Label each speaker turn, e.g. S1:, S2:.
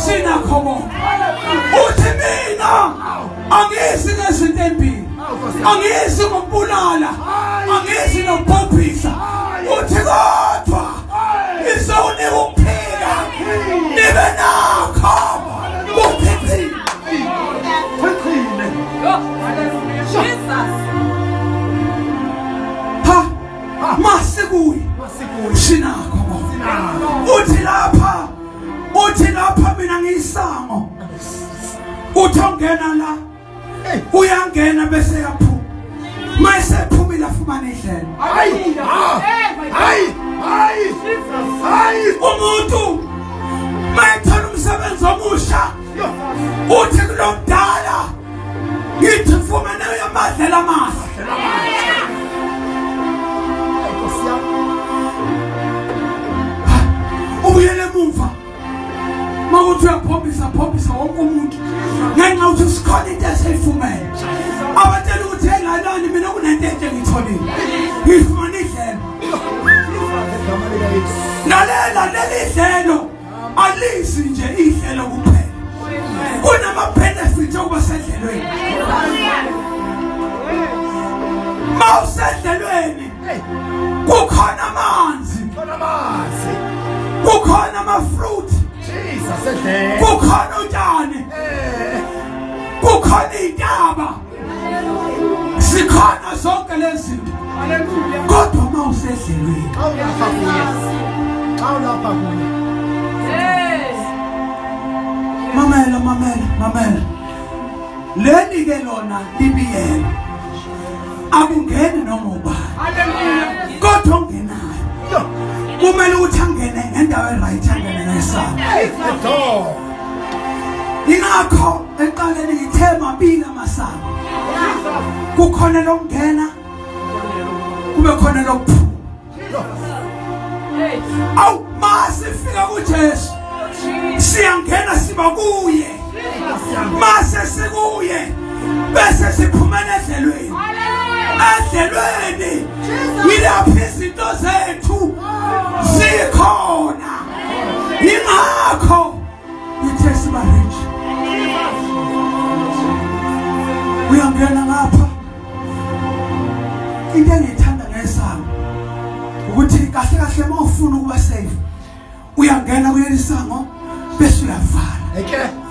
S1: Sinakho konke. Uthi mina angizi ngezinto embili. Angizi ngokubulala. Angizi nokubhubhisa. Uthi kodwa ngizowunika ukuphila. Nibe nakho. Kuphiphile.
S2: Qine.
S3: Jesus.
S1: Ha. Masikuye.
S2: Masikuye.
S1: Sinakho konke. Uthi lapha uthi lapha mina ngiyisango. Uthi ongena la uyangena bese yaphuma. Mayesephumile afumane indlela.
S2: Hayi. Hayi. Hayi. Hayi.
S1: Umuntu mayethola umsebenzi omusha uthi kulomdala ngithi mfumene amadlela amahle. Ubuyele emuva makuthi uyaphombisa phombisa wonke umuntu ngenxa ukuthi sikhona into eseyifumene abatshela ukuthi engalani mina kunento entsha engiyitholile ngifumana idlelo lalela leli dlelo alizi nje idlelo kuphela kunama-benefit okuba sedlelweni mawusedlelweni kukhona amanzi kukhona ama-fruit kukhona utshani
S2: eh.
S1: kukhona iy'ntaba zikhona zonke lezi zinto kodwa uma usedlelweni
S2: xa ulapha kuye xa ulapha kuye
S1: mamela mamela mamela leli ke lona libiyelo akungeni noma ubani kodwa ongenayo kumele ukuthi angene ngendawo eright angene ngesandla ingakho eqaleni ngithe mabili amasango kukhona lokungena kube khona lokuphuma awu masifika kuJesu siyangena siba kuye mase sikuye bese siphumela edlelweni edlelweni yilapho izinto zethu zikhona ingakho Ithe siba rich. Uyangena ngapha. Into engiyithanda ngesango ukuthi kahle kahle uma ufuna ukuba safe uyangena kuleli sango bese uyavala.
S2: Okay.